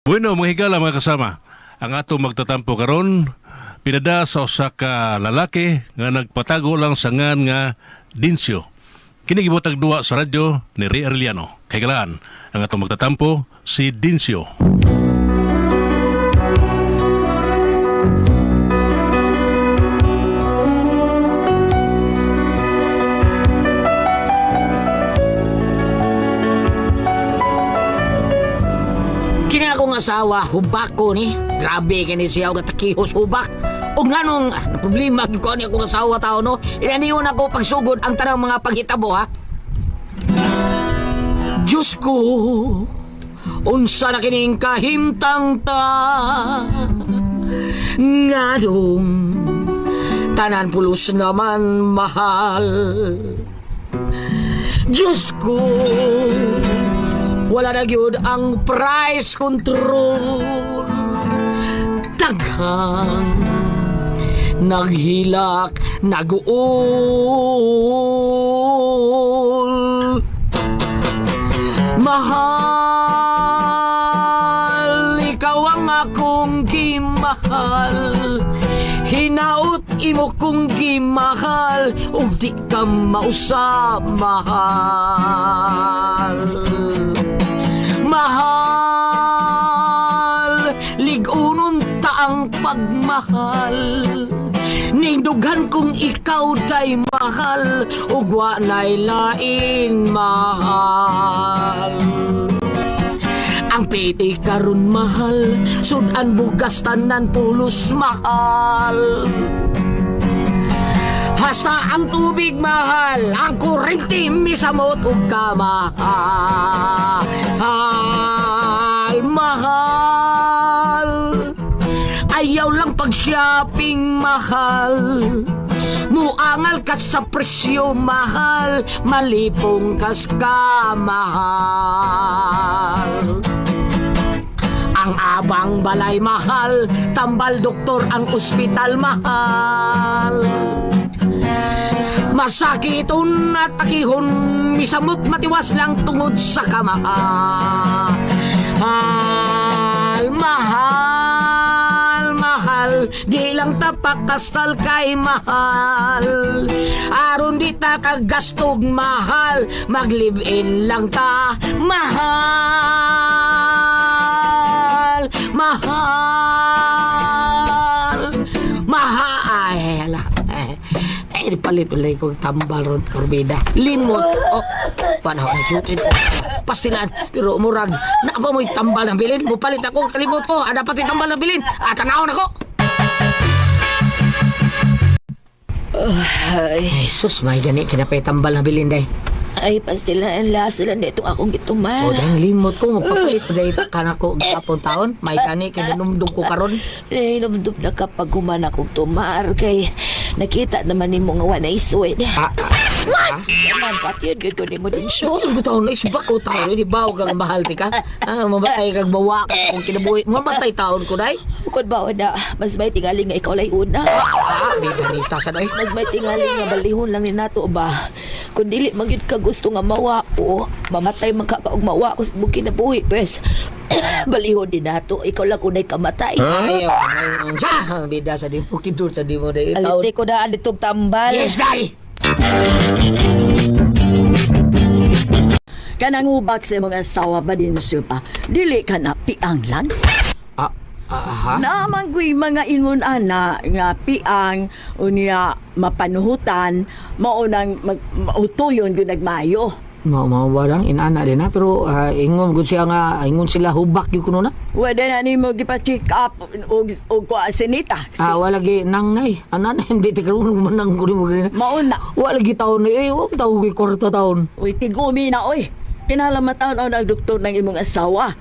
Bueno, mga higala, mga kasama, ang atong magtatampo karon pinada sa usa ka lalaki nga nagpatago lang sa ngan nga Dincio. Kini gibutag duwa sa radyo ni Ray Arellano. Kahigalaan, ang atong magtatampo si Dincio. Kini akong asawa, hubak ko ni. Grabe kini siya og takihos hubak. Og nganong na problema gyud ko ani akong asawa tao no. Inaniyon ako pagsugod ang tanang mga panghitabo ha. Diyos ko, unsa na kining kahimtang ta ngadong tanan pulos naman mahal. Diyos ko, wala na gyud ang price control. Daghang naghilak, naguol. Mahal, ikaw ang akong gimahal. Hinaut imo kong gimahal, ug di ka mausap, mahal. Mahal, lig-unon ta ang pagmahal. Nindughan kung ikaw tay mahal, ug wa na'y lain mahal. Ang piti karon mahal, sudan bugas tanan pulos mahal. Hasta ang tubig mahal, ang kurente misamot ug kamahal. Mahal. Ayaw lang pag-shopping mahal. Muangal ka sa presyo mahal, malipong kas ka mahal. Ang abang balay mahal, tambal doktor ang ospital mahal. Masakiton at takihon, misamot matiwas lang tungod sa kamahal. Mahal, mahal, di lang tapakastal kay mahal. Aron di ta kagastog mahal, mag-live-in lang ta mahal. Mahal, mahal. Ay, hala. Eh, palit ulit kong tambal ron, Orbida. Limot. Oh, panahon na cute. Pastilan. Pero murag, na ba mo'y tambal ng bilin? Mupalit ako, kalimot ko. Ah, dapat yung tambal ng bilin. Ah, tanahon ako. Ay, Ay, sus, may gani. Kinapay tambal ng bilin, day. Ay, pastilan, lasa lang nito akong gituman. O, dahil limot ko. Magpapalit pa dahil ka na ko gapon taon. May gani, kinanumdum ko karon. Nahinumdum na kapag human akong tumar kay nakita naman nimo nga wanay sweat. Ah, ah, Yaman, pati yun, good ko nimo din siya. Ano ko taon na isbak ko taon. Di ba kang mahal ti ka? Ah, mamatay kag bawa ka kung kinabuhi. Mamatay taon ko, day. Bukod ba na, mas may tingali nga ikaw lay una. Ah, di ba ni tasan, ay. Mas may tingali nga balihon lang ni nato ba. Kung dili man gyud ka gusto nga mawa o mamatay man ka og mawa ko sa imong kinabuhi, pues balihon din nato. Ikaw lang unay kamatay. Ayaw, ay, sa, bida sa di mo, kidur sa di mo, day. Taon. Alite ko na alitog tambal. Yes, day! Kanang ubak sa imong asawa ba din pa? Dili ka na piang lang. Ah, ah, ha? Naman ko'y mga ingon ana nga piang unya mapanuhutan mao nang mautuyon gyud nagmayo. Mao mao ba lang inana din ha pero ingon gud siya nga ingon sila hubak gyud kuno na. Wala na nimo gipa-check up og og kuha sinita. Ah, wala gi nangnay. Ana na hindi ti karon manang ko nimo gani. Mao na. Wala gi taon ni eh, wa taon gi kwarta taon. Uy, tigumi na oy. Kinahanglan mataon ang doktor ng imong asawa.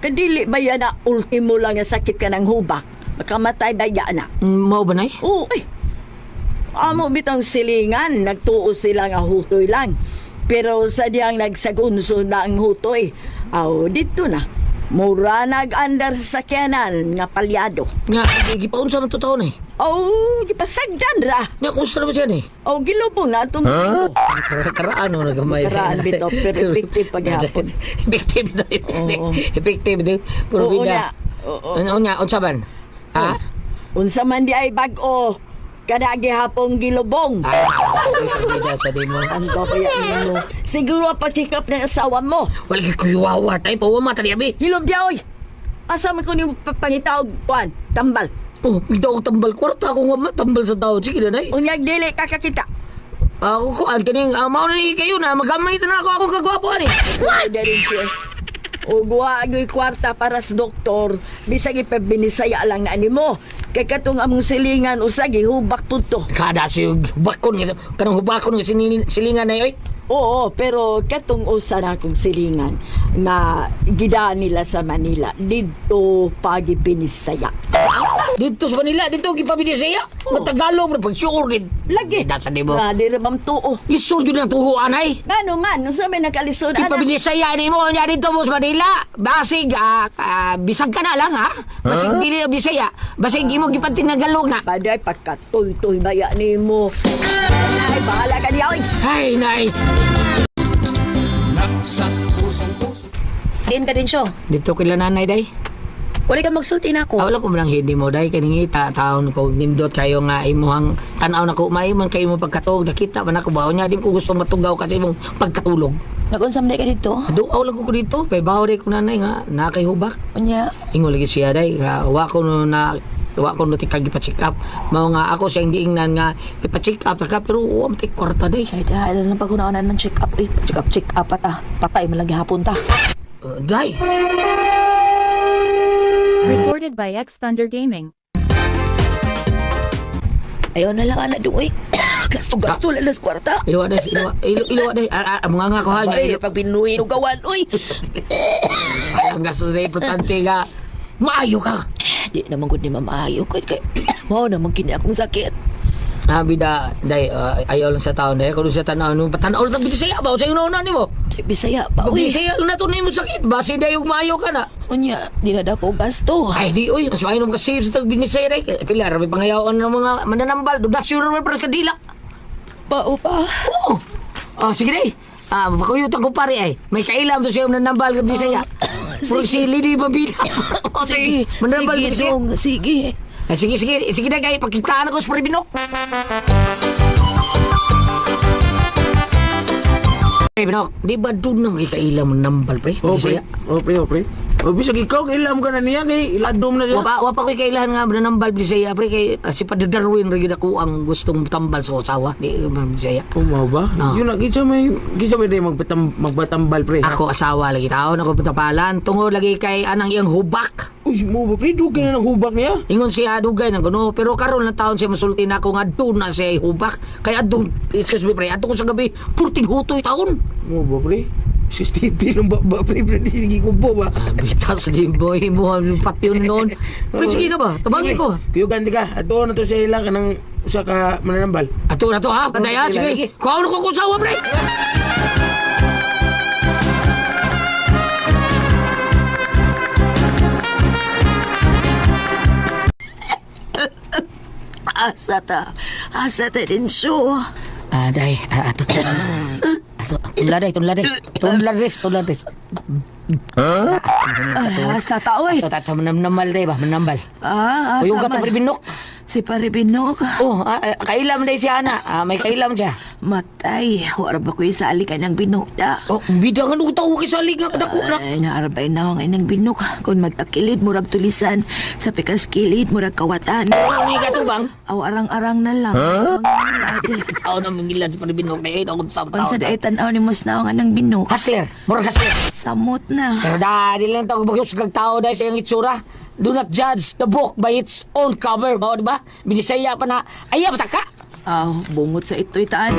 Kadili ba yan na ultimo lang nga sakit ka ng hubak? Makamatay ba yan na? Mao ba nay? Oo, ay. Amo bitang silingan, nagtuo sila nga hutoy lang. Pero sa diyang nagsagunso na ang hutoy, aw, dito na. Mura nag-andar sa sakyanan nga palyado. Nga, gipaunsa man to taon eh. Oh, gipasagdan ra. Nga, kumusta naman siya eh? Oh, gilubong na itong huh? Karaan no, nagamay. Karaan bitaw, pero effective paghapon. Effective daw. Oo. Effective daw. Pero Oo bida. na. Oo. Ano nga, unsa man? Ha? Unsa man di ay bag-o kada gihapong gilubong. Ah, bida sa di mo. Ano ba kaya nimo? Siguro pa check up ng asawa mo. Wala kay kuyuwawa tayo, pawa mata niya, bi. Hilom di oy. Asa man ko nimo pangitaog kuan, tambal. Oh, bida ako tambal kwarta ako nga matambal sa taon. Sige na, nay. Unyag dili ka kakita. Ako kuan kaning mao na ni kayo na magamay na ako akong kagwapo ani. What? Dari siya. Ug wa gyud kwarta para sa doktor, bisag ipabinisaya lang na nimo. Kay katong among silingan usa gihubak pud to. Kada si bakon nga kanang hubakon nga silingan na oy. Oo, pero katong usa na akong silingan nga gidaan nila sa Manila didto pagipinisaya. Dito sa Manila, dito gipabilisaya. Oh. Matagalog na pag sure din. Lagi. Dasa di mo. Na di ra bang tuo. Lisod yun ang tuhuan ay. Ngano man, unsa may nakalisod ana? Ipabilisaya ni mo nya dito mo sa Manila. Basig bisag ka na lang ha. Basig dili na Bisaya. Basig imo gipatinagalog na. Paday pagkatuy-tuy baya nimo. Ay, bahala ka niya oy. Ay nay. Din ka din siyo. Dito kila nanay day. Wala ka magsulti na ako. Ah, wala ko man ang hindi mo day kaning ita taon ko nindot kayo nga imuhang tan-aw na ko maimon kayo mo pagkatuog nakita man ako ba nya di ko gusto matugaw kasi imong pagkatulog. Nag-unsam na ka dito. Duaw lang ko dito kay bawo day ko nanay nga na kay hubak. Unya, Ingon lagi siya day nga wa ko no na wa ko no tika gipa-check up. Mao nga ako siyang giingnan nga ipa-check up ta ka pero wa man tay kwarta day. ay dahil lang pag ng check up. Uy, check up, check up ata. Patay man lang gihapon ta. Day. Recorded by X Thunder Gaming. Ayaw na lang anak dong, uy. Gasto-gasto lalas kwarta. Iluwa day, iluwa, iluwa day. Mga nga ko ha, Ay, ilo, pag binuhi, gawan, uy. ang gasto day importante nga maayo ka. Di naman gud ni ma'am ayo kay kay mao naman kini akong sakit. Ah, bida, day, ayaw lang sa taon, day. Kung sa tanaw, nung patanaw lang bisaya ba? Sa una nimo. Sa Bisaya pa uy. Bisaya lang na to nimo sakit. Basi day ug maayo ka na. Unya, di na dako gasto. Ay, di, uy, mas maayo ka save sa tag binisaya, day. Pila, rabi pangayawan ng mga mananambal. Donasyon naman para sa kadila. Pa o pa. Oo. Oh, sige, day. Ah, makuyot ako pare ay. May kailam to siya mananambal ka bisaya. Puro si Lady Bambina. O, Sige, mananambal sige bisaya. dong, sige. Ah, sige, sige, sige na kayo. Pagkitaan ako sa Paribinok. Pre, Binok, di ba doon nang kailam nambal, pre? Oh, pre. Bisaya. Oh, pre, oh, pre. Oh, bisag ikaw, kailam ka na niya, kay iladom na siya. Wa pa ko'y kailangan nga manambal Bisaya, pre. Kay si Padre Darwin, rin ako ang gustong tambal sa asawa. Di, Bisaya. Oh, mao ba? Ah. Yun na, kitsa may day magbatambal, pre. Ako asawa lagi taon, ako patapalan. Tungod lagi kay anang iyang hubak. Uy, mo ba, pre? Dugay na ng hubak niya. Ingon siya dugay ng kuno pero karon lang taon siya masulti na ako nga doon na siya hubak. Kaya adong, excuse me pre, adto ko sa gabi, purting hutoy taon. Mo ba, pre? Si Stevie ng baba, pre, pre, di sige kubo ba? Ah, bitas di boy mo ang patyon noon. Pero sige na ba? Tabangin ko. Kuyo ganti ka. Ato na to sa ilang kanang usa ka mananambal. Ato na to ha, patay ha, sige. Kuha na ko kung sawa pre. Asa ta. Asa ta din siyo. Ah, day, ato. Ato, tunla day, tunla day. Tunla day, tunla day. Asa ta oy. Ato, ato, manambal day ba, manambal. Ah, asa Uyong ka to man. pre binok. Si Paribinok. Oh, kailam day siya ana. Ah, may kailam siya. Matay, wala ba ko isali ka ng binok ta? Oh, bida nga nung tao kay salig nga dako na. Ay, naarbay na ako ng binok. Kung magtakilid, murag tulisan. Sa pikas kilid, murag kawatan. Ano ni katubang? Aw, arang-arang na lang. Huh? Tao na mangilan sa panibinok na yun. Ako sa tao. Unsa daay tan-aw ni mas naong anang binok. Hustler, murag hustler. Samot na. Pero dahil lang tao maghusgag tao dahil sa iyang itsura. Do not judge the book by its own cover. Mao, di ba? Binisaya pa na, ayaw, ka! Aw, bungot sa ito'y taan.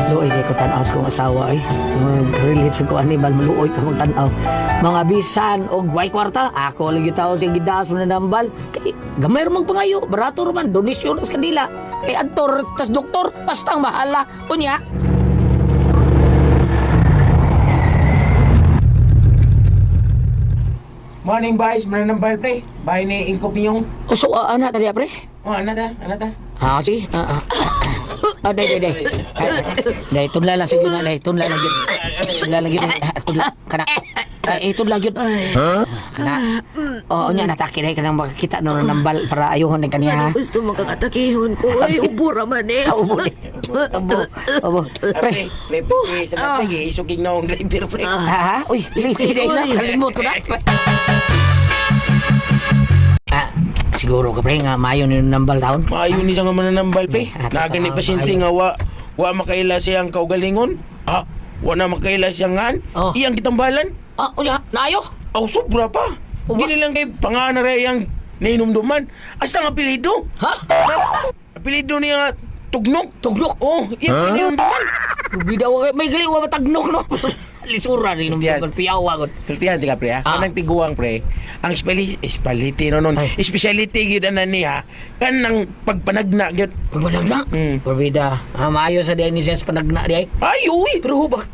Luoy kay ko ko tan-aw sa kong asawa ay. Relate sa ko ani bal maluoy ka magtan-aw. Mga bisan og way kwarta, ako lang yung tao sa gidaas mo na nambal. Kay gamay ra magpangayo, barato ra man donasyon sa kanila. Kay adtor tas doktor, bastang bahala. Unya, Morning, boys. Mananambal, pre. Bahay ni Ingkop niyong. uso ana tadi pre. Oh, ana ta, ana ta. Ah, sige. Ah, ah. Ah, day, day, day. Ay, day, tunla lang sige na, day. Tunla lang yun. Tunla lang yun. Ah, tunla, kana. Ay, tunla yun. Kana. Oo, nya, nataki day ka nang makakita no nambal para ayuhon ng kaniya. Ano gusto mong kakatakihon ko? Ay, ubo ra man eh. Ah, ubo. Ubo. Ubo. Pre, Pre. pre, pre, pre. Sa mga isuging na akong driver, pre. Ha, ha? Uy, dili, dili, na. Kalimot ko na. Ah, siguro ka pre nga maayo ni nambal taon. Maayo ni siya nga mananambal, pre. Ah, Naga ni totoo, pasyente maayo. nga wa makaila siyang kaugalingon. Ah, wa na makaila siyang ngan. Oh. Iyang gitambalan. Ah, unya, naayo. Aw, sobra pa. Uwa. Dili lang kay pangana ra iyang nainumduman. Hasta nga apelyido. Ha? Apelyido niya nga Tugnok. Tugnok? Oh, iyang nainumduman. Bida wa may gali wa matagnok no. Lisura rin nung Yan. piyawa gud. Sultihan ti ka pre ha. Ah. Kanang tiguang pre. Ang speciality no nun. Ay. Speciality gyud ana niya. Kanang pagpanagna gyud. Pagpanagna. Parbida. Ah, maayo sa diay ni siya sa panagna diay. Ay uy. Pero hubak.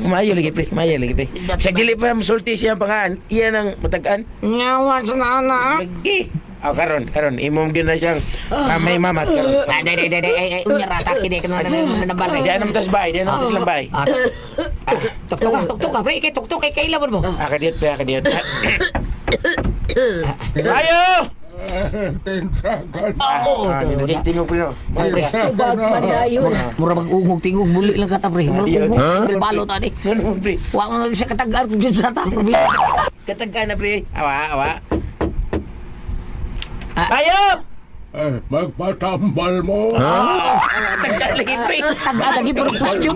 Maayo lagi pre, maayo lagi pre. Sa dili pa musulti siya ang pangaan, iyan ang matagaan. Nyawa sa nana. Lagi. Aw karon, karon imong gyud na siyang mamay mamat karon. Ah, day day day day ay ay unya rata kini kana na nambal. Diyan naman tas bay, diyan naman tas lambay. Ah, ah, tuktok ka, tuktok ka, pre, kay tuktok kay kailan mo. Ah, kadiyot pre, kadiyot. Ayo! Oo, Ah, oh, tingog pre no. Pre, Tubag man na yun. mura mag-ungog tingog buli lang kata pre. Mura Ayun. ungog balo ta ni. Ano pre? Wa mo na siya katagaan kung sa ta. Pre. Katagka na pre. Awa, awa. Ah. Ayo! Eh, magpatambal mo. Tagka lagi pre. Tagaan lagi pero question.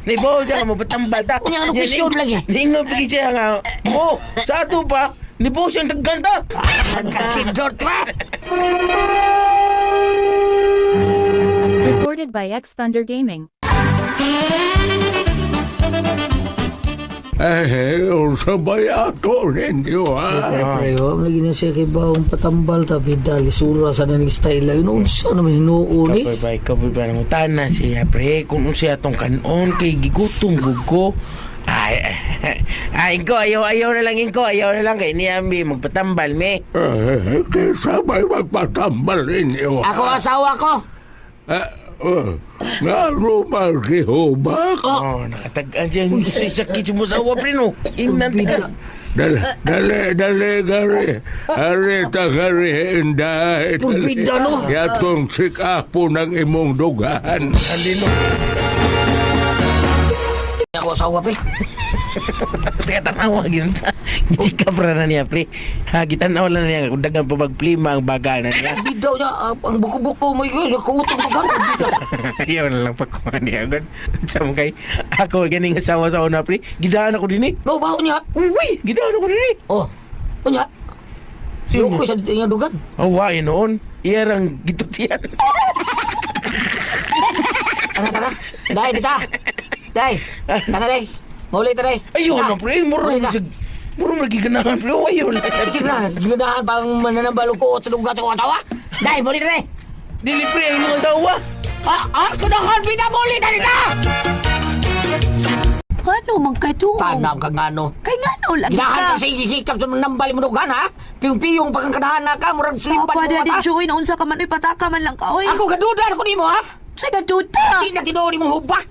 Ni bo siya mo patambal ta. Unya, ano question lagi? Ningo pigi siya nga. Bo, sa ato pa, ni bo siyang tagganta. Tagka pre. Recorded by X Thunder Gaming. Eh, unsa ba ato ninyo, ha? Pre, pre, wa man lagi na siya kay bawang patambal ta bida lisura sa naning style ayun unsa naman hinuon eh. Kapoy ba, kapoy ba nang utana siya pre kung unsa atong kanon kay gigutom gud ko. Ay, ay, ko, ayaw, ayaw na lang, inko, ayaw na lang, kay niya, mi, magpatambal, mi. Eh, kinsa may magpatambal ninyo, ha? Ako asawa ko. Eh, oh, ngano man gihubak? Oh, nakatagaan siya, sa sakit mo sa awa, pre, no. Ingnan Bida. ta. Dali, dali, dali, gari. Ari ta gari, inday. Dali. Pulpida, no? Yatong sikapo ng imong dugan. Andi, no. Ako asawa pre. Teka, tanawa, yun ta. Gichika pra na niya, pre. Ha, gitanaw lang niya, kung dagan pa magplima ang baga na niya. Bida niya ah, ang buko-buko mo yun nakautong pa garo. Bida. Ayaw na lang pagkuha niya. Gan. Sa mo kay, ako, ganing asawa sa una, pre. Gidaan ako din, eh. No baho niya. Uy, gidaan ako din, eh. Oh. Unya. Sino? Yung ko sa iyang dugan. Oh, why noon? Iyarang gitutian. Tara tara. Dai dita. Dai. Tara dai. Mauli ta dai. Ayun na, pre. Muro Mauli na ta. siya. Muro na giganahan, pre. Oh, ayaw na. Sige na, ganahan pang mananambal ko sa dugan sa kong asawa. Dai, mauli ta dai. Dili, pre. Ang mga asawa. Ah, ah, kanahan bida mauli ta dita. Ano man kay tuong? Tanam ka ngano. Kay ngano lagi Ginahan ka? pa sa igikap sa nambal mo dugan ha? Piyong-piyong pagkang kanahan na ka, murag slimpan Papa, mo Daddy mata. Joy, naunsa ka man, uy, pataka man lang ka, oy. Ako kadudan ko nimo ha? Sa kaduda. Di na tinuod imong hubak.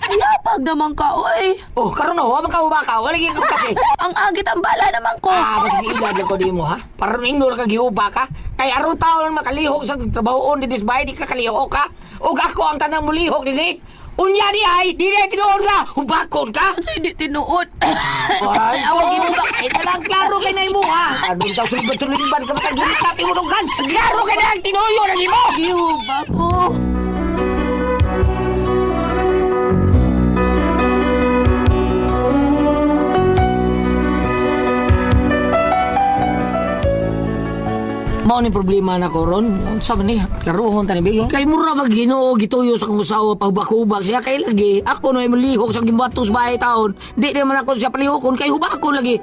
Ayapag naman ka, oy. Oh, karon na, wa man ka hubak ka. Wala gyud ko kasi. Ang agit ang bala naman ko. Ah, mas giilad lang ko nimo ha. Para ingno ka gihuba ka. Kay aron taon makalihok sa trabahoon dinhi sa bahay di ka kalihok ka. Ug ako ang tanang mulihok dinhi. Unya di ay, di na tinuod ka. Hubakon ka. Kasi di tinuod. Ay, Awag gihubak. Ay, talang klaro kay na imo ha. Anong daw sulibad-sulibad ka matag-gilisap imo dughan. Klaro kay na ang tinuyo na nimo. Gihubak ko. Mao ni problema na ko ron. Unsa man ni? Klarohon ta ni Biggie. Kay mura mag Ginoo gituyo sa akong usawa pahubak-hubak siya kay lagi. Ako na malihok sa gimbatos bahay taon. Di naman ako siya palihokon kay hubakon lagi.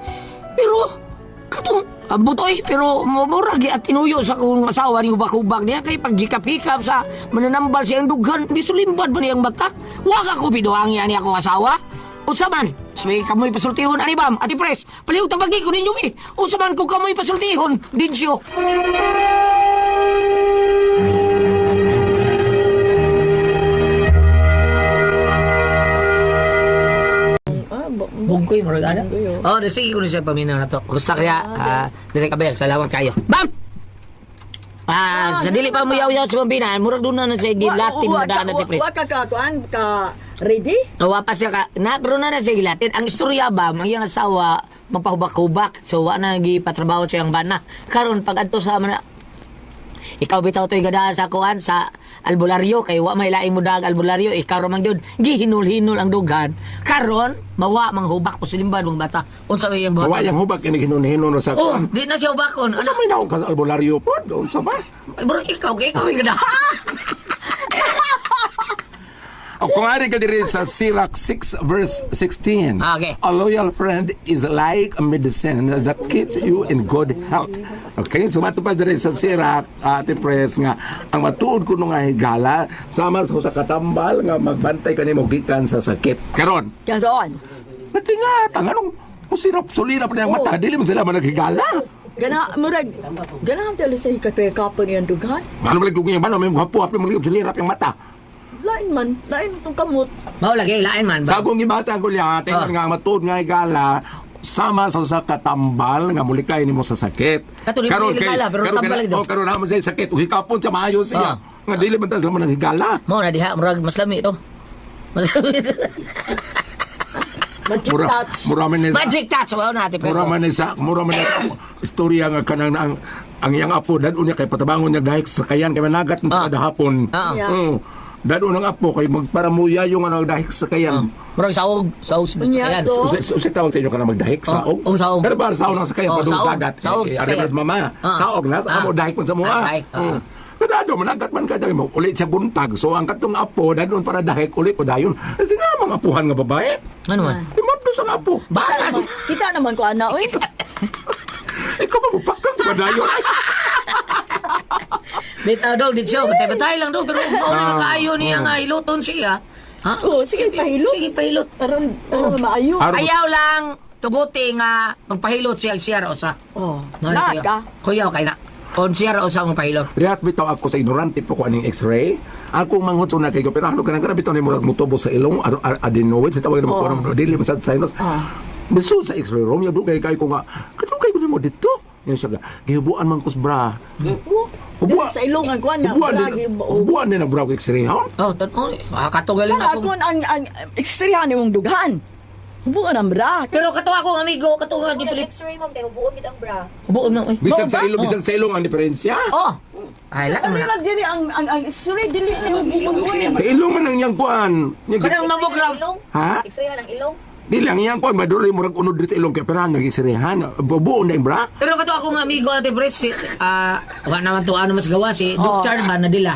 Pero katong ambot oy, pero mura gi at tinuyo sa akong asawa ni hubak-hubak niya kay paghikap-hikap sa mananambal siyang dughan, bisulimbad ba niyang mata? Wag ako biduang yan ni akong asawa. Unsa man? Sabi kamoy pasultihon ani bam, Ate Pres. Palihog tabagi ko ninyo eh. Unsa man kung kamoy pasultihon, Dinsyo. Bungkoy mo ana. Oh, oh, sige ko na siya paminaw na to. Kumusta kaya? Direk Abel, salamat kayo. Bam! Sa dili pa mo yaw-yaw sa pambinan, murag doon na na sa gilatin mo daan na si Pres. Wa ka ka kuan ka ready? Wa pa siya ka, na, pero na na siya gilatin. Ang istorya ba, ang iyang asawa, mapahubak-hubak. So, wa na gipatrabaho siya ang bana. Karon pag adto sa mana, ikaw bitaw to'y gada sa kuan sa albularyo kay wa may laing mudag albularyo, ikaw ra man gyud gihinul-hinul ang dughan karon mawa manghubak po silimban mong bata unsa may iyang buhat? Wa yang hubak kini hinun-hinun sa Oh, kuan. di na siya hubakon. Unsa may naong ka sa albularyo pod? Unsa ba? Bro, ikaw kay ikaw yung gada. O kung ari ka diri sa Sirach 6 verse 16. Okay. A loyal friend is like a medicine that keeps you in good health. Okay, so mato pa diri sa Sirach, Ate Pres, nga ang matuod kuno nga higala sama sa usa ka tambal nga magbantay kanimo gikan sa sakit. Karon, Karon. natinga tanganong musirap sulirap na ang mata dili man sila man naghigala. Gana murag ganahan tala sa hikape kapon iyang dughan. Ano man kung yung balo may hapo hapo mo sulirap yung mata. Lain man, lain tong kamot. Mao lagi lain man ba? Sa akong gibasa ko liya, tingnan Ah. nga matuod nga higala sama sa usa ka tambal nga mulikay nimo sa sakit. Kato, di mo higala, pero tambal kana- daw. Oh, karon na mo siya sakit ug hikapon siya maayo siya. Ah. Nga dili man ta sila man higala. Mao na diha murag mas lami to. Mas lami. Magic Mura touch. mura man ni sa Magic touch mao na, Ate Pres. mura man ni sa mura man ni sa istorya nga kanang ang iyang apo dadon niya kay patabangon niya dahil sa sakayan kay managat man sa Ah. kada hapon. Ah. Yeah. Dadon ang apo kay magparamuya yung ano dahil sa sakayan. Murag saog, saog sa Unya sakayan. to. Usa tawag sa inyo ka na magdahik Oh, saog. oh, saog. Pero ba saog na sa kaya Oh, padung saog. dagat. Saog, Eh, sa ari kaya. mas mama. Ah. Saog na sa Ah. amo dahik man sa mua. Ah, dahik, ah. Kadado managat man kada mo uli siya buntag. So ang katong apo dadon para dahik uli pa dayon. Kasi nga mga apuhan nga babae. Ano man? Imabdo sa apo. Baka Kita naman ko ana oy. Ikaw ba mupakang pa dayon? Bitaw dog, di siya. Batay-batay lang dog. Pero mao na kaayo niya nga iluton siya. Ha? Oh, sige, pahilot. Sige, pahilot. Aron aron maayo. Aron- Ayaw lang tuguti nga magpahilot siya siya ra usa. Oh. Mao Na kuya. ka. Kuya kay na. Kon siya ra usa magpahilot. Rehas bitaw ako sa ignorante po ko aning x-ray. Ako manghud sa una kay ko pero ano kanang grabe bitaw ni murag mutubo sa ilong adenoid sa tawag mo oh. Dili man sa sinus. Ah. Biso sa x-ray room ya dugay kay ko nga kadugay ko nimo dito. Yan siya ga gihubuan man kus bra. Oh, Hubuan. dili sa ilong ang kuan na. Hubuan Lagi din. Hubuan din ang bra og x-ray ha. Oh, tan-on. Ah, katugaling Kana ako. kon ang x-ray ni mong dughan. Buon ang bra. Pero kato akong amigo, kato nga di Philip. X-ray ma'am kay hubuon gid ang bra. Hubuon man oy. Bisag sa ilong, bisag sa ilong ang diferensya. Oh. Ay la Ano man. lang dili ang x-ray dili ni mong ilong. Sa ilong man ang iyang kuan. Nya- Kanang mamogram. Ilong. Ha? X-ray ang ilong. Dili ang iyang kuan maduri murag unod diri sa ilong kay pero ang x-rayhan. Bubuon na yung bra. Pero kato akong amigo Ate Pres, si, wa naman to ano mas gawa si Dr. ba na dila.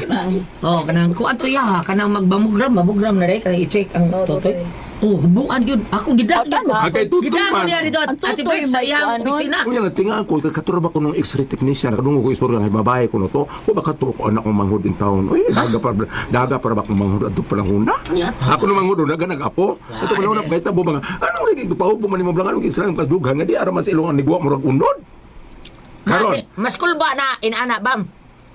Oh, kanang kuan to iya kanang magbamogram, mamogram na rin kanang i-check ang totoy. Oh, hubuan yun. Ako gidak Oh, ko. Agay tutoy Gidak ko man. niya dito Ang Ate tutoy Pres sa may iyang kuanon. opisina. Unya natinga ko katura ba ko nung x-ray technician kadungog ko istorya nga babae ko no to. Wa ba kato ko anak kong manghud in town. Uy, daga para ba kong manghud adto panahon na. Ako no manghud daga nag-apo. Ato panahon na kahit tabo mga anong lagi gipaubo man nimo blang anong x-ray ang kasdughan nga di ara man sa ilong ang nigwa murag unod. Karon. Mate, mas kulba na inana bam.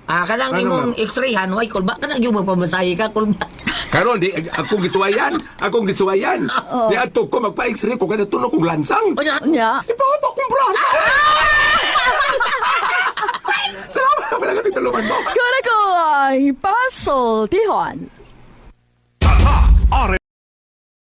Ah, kanang Ano imong man? x-rayhan way kulba kanang yung magpamasahe ka kulba. Karon di akong gisuwayan, akong gisuwayan. Di adto ko magpa-x-ray ko kada tunog kong lansang. Unya, Unya. Ipaubo kong bra. Salamat pala ka tuluman mo. Kaya ko ay pasultihon.